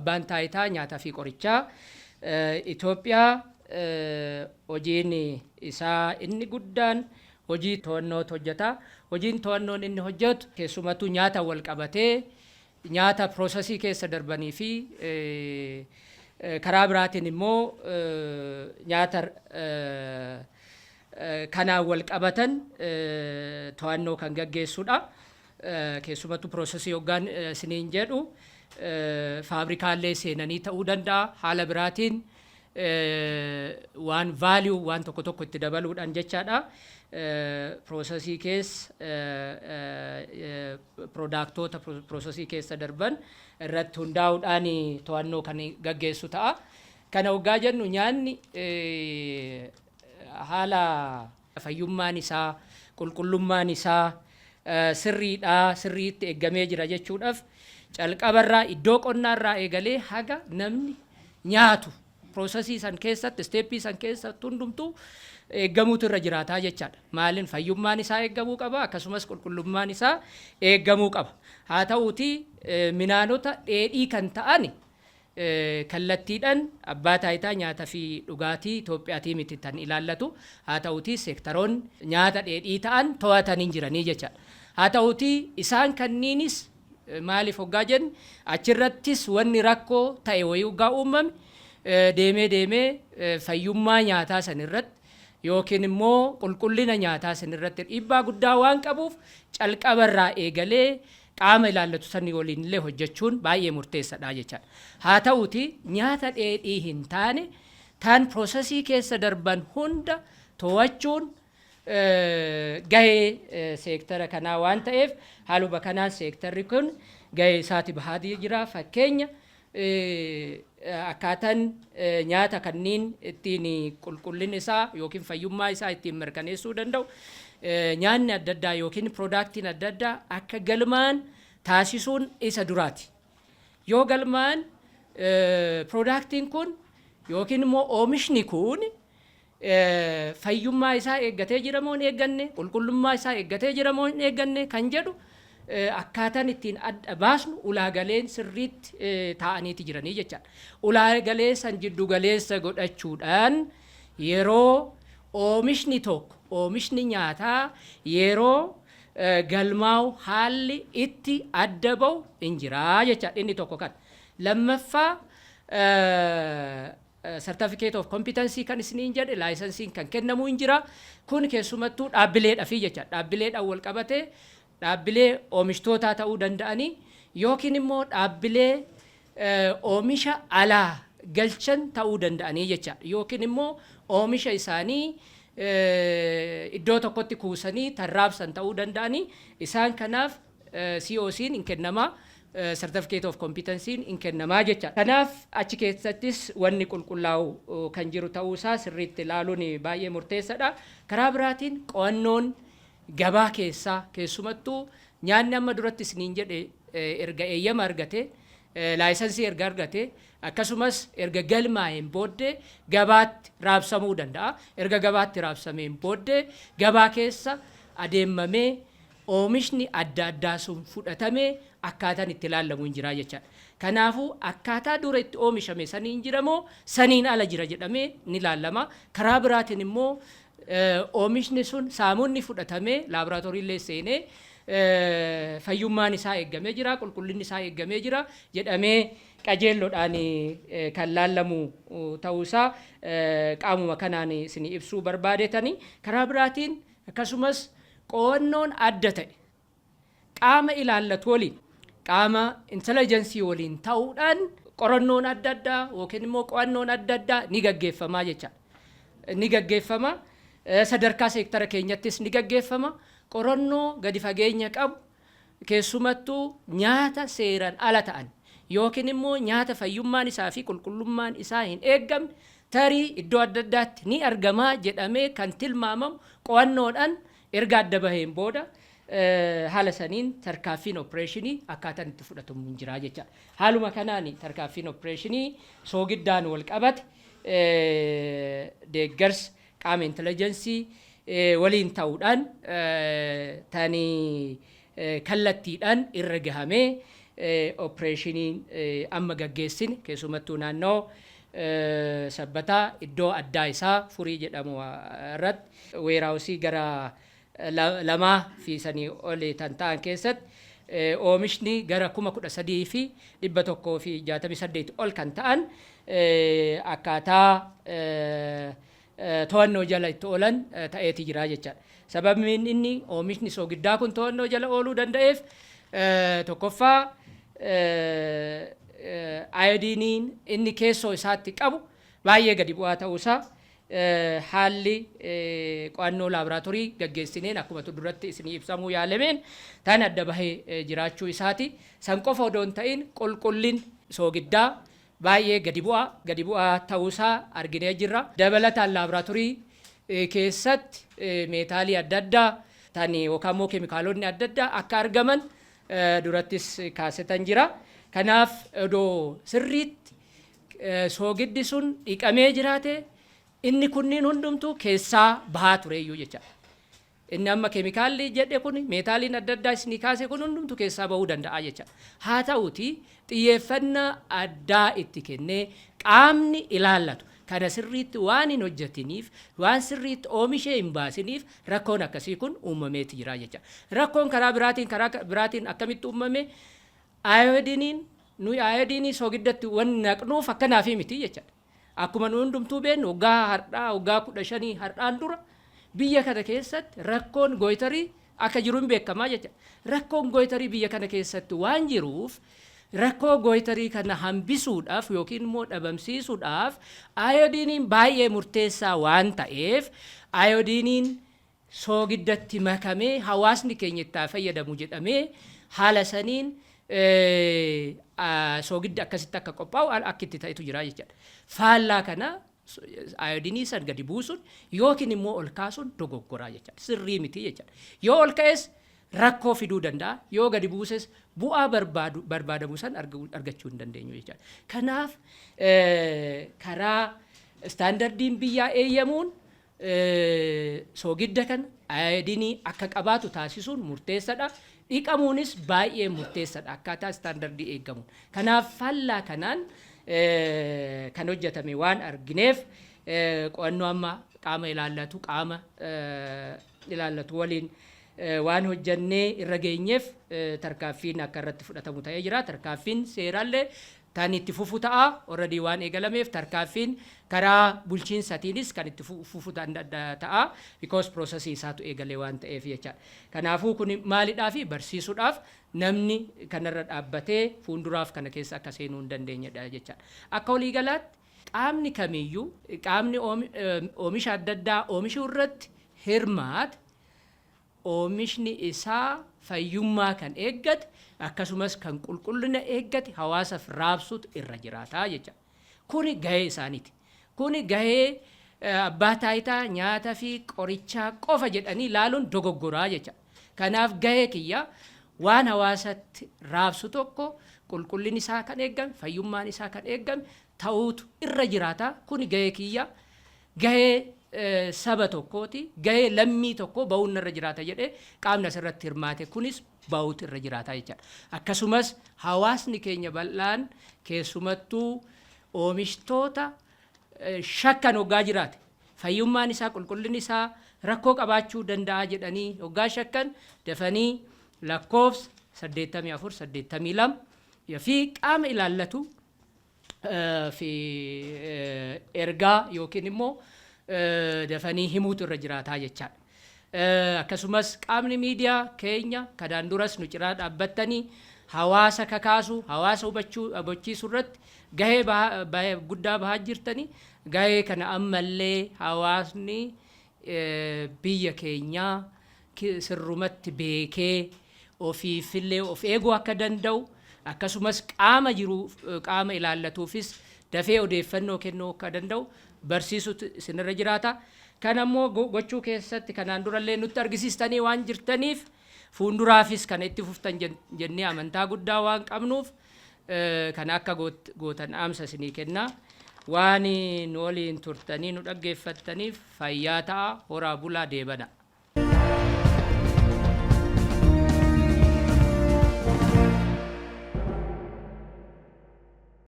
Abbaan Taayitaa Nyaataa fi Qorichaa Itoophiyaa hojiin isaa inni guddaan hojii to'annootu hojjeta. Hojiin to'annoon inni hojjetu keessumattuu nyaata wal qabatee, nyaata processii keessa darbanii fi karaa biraatiin immoo nyaata kanaan wal qabatan to'annoo kan gaggeessudha. Keessumattuu processii hoggaan isiniin jedhu, faabrikaalee seenanii ta'uu danda'a. Haala biraatiin waan value waan tokko tokko itti dabaluudhaan jechaadha. Processii keessa, productoota processii keessa darban irratti hundaa'uudhaan to'annoo kan gaggeessu ta'a. Kana hoggaa jennu, nyaanni haala fayyummaan isaa, qulqullummaan isaa sirriidhaa, sirriitti eeggamee jira jechuudhaaf, calqabarraa, iddoo qonnaarraa eegalee haga namni nyaatu processii san keessatti, steppii san keessatti hundumtuu eeggamuutu irra jiraataa jechaadha. Maaliin fayyummaan isaa eeggamuu qaba, akkasumas qulqullummaan isaa eeggamuu qaba. Haa ta'uutii minaanota dheedhii kan ta'an kallattiidhaan Abbaa Taayitaa Nyaataa fi Dhugaatii Itoophiyaatii miti tan ilaallatu. Haa ta'uutii seektaroonni nyaata dheedhii ta'an to'atanii jiranii jechaadha. Haa ta'uutii isaan kanniinis, maaliif hoggaa jennu, achirrattis wanni rakkoo ta'e wayii hoggaa uumame, deemee deemee fayyummaa nyaataa san irratti yookiin immoo qulqullina nyaataa san irratti dhiibbaa guddaa waan qabuuf, calqabarraa eegalee qaama ilaallatu sanii waliin illee hojjechuun baay'ee murteessaadha jechaadha. Haa ta'uuti nyaata dheedhii hin taane tan processii keessa darban hunda to'achuun gahee seektara kanaa waan ta'eef, haaluma kanaan seektarri kun gahee isaati bahaa jira. Fakkeenya, akkaataan nyaata kanniin ittiin qulqullina isaa yookiin fayyummaa isaa ittiin mirkaneessuu danda'u, nyaanni adda addaa yookiin productiin adda addaa akka galmaan taasisuun isa duraati. Yoo galmaan, productiin kun yookiin immoo oomishni kun fayyummaa isaa eeggatee jira moo hin eegganne, qulqullummaa isaa eeggatee jira moo hin eegganne kan jedhu akkaataan ittiin adda baasnu ulaagaleen sirriitti taa'aniiti jiranii jechaadha. Ulaagalee san jiddu galeessa godhachuudhaan, yeroo oomishni tokko, oomishni nyaataa yeroo galmaa'u, haalli itti adda ba'u hin jiraa jechaadha, inni tokko kan. Lammaffaa, certificate of competency kan isiniin jedhe, licensiin kan kennamu hin jira. Kun keessumattuu dhaabbileedhaafi jecha, dhaabbileedhaan wal qabatee dhaabbilee oomishtootaa ta'uu danda'anii yookiin immoo dhaabbilee oomisha alaa galchan ta'uu danda'anii jecha, yookiin immoo oomisha isaanii iddoo tokkotti kuusanii tarraabsan ta'uu danda'anii, isaan kanaaf COC'n hin kennamaa, certificate of competency'n hin kennamaa jecha. Kanaaf achi keessattis wanni qulqullaa'u kan jiru ta'uusaa sirriitti ilaaluun baay'ee murteessaadha. Karaa biraatiin qo'annoon gabaa keessaa, keessumattuu nyaanni amma duratti isiniin jedhe, erga eeyyama argate, licensii erga argate, akkasumas erga galmaa'een booddee gabaatti raabsamuu danda'a. Erga gabaatti raabsameen booddee gabaa keessa adeemamee oomishni adda addaa sun fudhatamee akkaataan itti ilaallamu hin jira jechaadha. Kanaafuu akkaataa dura itti oomishame saniin jira moo saniin ala jira jedhamee ni ilaallama. Karaa biraatiin immoo oomishni sun saamunni fudhatamee laaboraatooriilee seenee fayyummaan isaa eeggamee jira, qulqullinni isaa eeggamee jira jedhamee qajeelloodhaan kan laallamu ta'uusaa qaamuma kanaan isin ibsuu barbaadetani. Karaa biraatiin akkasumas qo'annoon adda ta'e qaama ilaallatu waliin, qaama intelligencii waliin ta'uudhaan qorannoon adda addaa yookiin immoo qo'annoon adda addaa ni gaggeeffamaa jecha. Ni gaggeeffama. Sadarkaa seektara keenyattis ni gaggeeffama. Qorannoo gadi fageenya qabu, keessumattuu nyaata seeraan ala ta'an yookiin immoo nyaata fayyummaan isaa fi qulqullummaan isaa hin eeggamne tarii iddoo adda addaatti ni argamaa jedhamee kan tilmaamamu, qo'annoodhaan erga adda baheen booda haala saniin tarkaaffiin operationii akkaataan itti fudhatamu hin jira jechaadha. Haaluma kanaan tarkaaffiin operationii soogiddaan wal qabate deeggarsa qaama intelligencii waliin ta'uudhaan tani kallattiidhaan irra gahamee Opereeshiniin amma gaggeessine keessumattuu naannoo Sabbataa iddoo addaa isaa Furii jedhamu irratti warehouse gara lamaa fi sanii oli kan ta'an keessatti oomishni gara 13,168 ol kan ta'an akkaataa to'annoo jala itti oolan ta'eeti jira jechaadha. Sababni inni oomishni soogiddaa kun to'annoo jala ooluu danda'eef, tokkoffaa, ayodiiniin inni keessoo isaatti qabu baay'ee gadi bu'aa ta'uusaa haalli qo'annoo laaboraatoorii gaggeessineen akkuma duratti isinii ibsamuu yaalameen tan adda bahee jiraachuu isaati. San qofa odoo hin ta'in, qulqullin soogiddaa baay'ee gadi bu'aa ta'uusaa arginee jirra. Dabalataan laaboraatoorii keessatti meetaalii adda addaa tan yookaan immoo keemikaalonni adda addaa akka argaman durattis kaasetan jira. Kanaaf odoo sirriitti soogiddi sun dhiqamee jiraate, inni kunniin hundumtuu keessaa bahaa tureeyyuu jechaadha. Inni amma keemikaalli jedhe kun, meetaaliin adda addaa isinii kaase kun hundumtuu keessaa bahuu danda'a jechaadha. Haa ta'uti, xiyyeeffannaa addaa itti kennee qaamni ilaallatu kana sirriitti waan hin hojjetiniif, waan sirriitti oomishee hin baasiniif, rakkoon akkasii kun uumameeti jira jecha. Rakkoon karaa biraatiin akkamitti uumame? Ayoodiiniin, nuyi ayoodiinii sogiddatti wanni naqnuuf akkanaafi miti jechaadha. Akkuma nu hundumtuu beeknu, waggaa har'aa waggaa 15 har'aan dura biyya kana keessatti rakkoon goiterii akka jiru hin beekamaa jecha. Rakkoon goiterii biyya kana keessatti waan jiruuf, rakkoo goiterii kana hambisuudhaaf yookiin immoo dhabamsiisuudhaaf ayoodiiniin baay'ee murteessaa waan ta'eef, ayoodiiniin soogiddatti makamee hawaasni keenya itti haa fayyadamu jedhamee haala saniin soogidda akkasitti akka qophaa'u akka itti ta'etu jira jechaadha. Faallaa kana ayoodinii san gadi buusuun yookiin immoo ol kaasuun dogoggoraa jechaadha. Sirrii miti jechaadha. Yoo ol ka'es rakkoo fiduu danda'a. Yoo gadi buuses bu'aa barbaadu barbaadamu san argachuu hin dandeenyu jechaadha. Kanaaf karaa istaandardiin biyyaa eeyyamuun soogidda kana ayoodinii akka qabaatu taasisuun murteessadha. Dhiqamuunis baay'ee murteessadha akkaataa istaandardii eegamuun. Kanaaf faallaa kanaan kan hojjetame waan argineef, qo'annoo amma qaama ilaallatu waliin waan hojjannee irra geenyeef, tarkaaffiin akka irratti fudhatamu ta'ee jira. Tarkaaffiin seeraallee tan itti fufu ta'a. Already waan eegalameef, tarkaaffiin karaa bulchiinsatiinis kan itti fufu ta'a. Because processii isaatu eegalee waan ta'eef jechaadha. Kanaafuu kun maalidhaa fi barsiisuudhaaf namni kanarra dhaabbatee fuulduraaf kana keessa akka seenuu hin dandeenyedha jechaadha. Akka waliigalaatti, qaamni kamiyyuu, qaamni oomisha adda addaa oomishuu irratti hirmaate, oomishni isaa fayyummaa kan eeggate akkasumas kan qulqullina eeggate hawaasaaf raabsuutu irra jiraataa jecha. Kuni gahee isaaniiti. Kuni gahee abbaa taayitaa nyaataa fi qorichaa qofa jedhanii ilaaluun dogoggoraa jecha. Kanaaf gahee kiyya waan hawaasatti raabsu tokko qulqullinni isaa kan eeggame, fayyummaan isaa kan eeggame ta'uutu irra jiraata. Kuni gahee kiyya. Gahee saba tokkooti, gahee lammii tokko bahuun irra jiraata jedhee qaamni asirratti hirmaate kunis bahuutu irra jiraata jechaadha. Akkasumas hawaasni keenya bal'aan, keessumattuu oomishtoota shakkan hoggaa jiraate, fayyummaan isaa, qulqullinni isaa rakkoo qabaachuu danda'a jedhanii hoggaa shakkan, dafanii lakkoofsa 84 82 fi qaama ilaallatu fi ergaa yookiin immoo dafanii himuutu irra jiraataa jechaadha. Akkasumas qaamni miidiyaa keenya kanaan duras nu cinaa dhaabbattanii hawaasa kakaasu, hawaasa hubachiisuu irratti gahee guddaa bahaa jirtanii, gahee kana ammallee hawaasni biyya keenyaa sirrumatti beekee ofiifillee of eeguu akka danda'u, akkasumas qaama jiru, qaama ilaallatuufis dafee odeeffannoo kennuu akka danda'u barsiisutu isinirra jiraata. Kana immoo gochuu keessatti kanaan durallee nutti argisiistanii waan jirtaniif, fuulduraafis kana itti fuftan jennee amantaa guddaa waan qabnuuf, kana akka gootan dhaamsa isinii kenna. Waan nu waliin turtanii nu dhaggeeffattaniif fayyaa ta'a, horaa bulaa, deebana.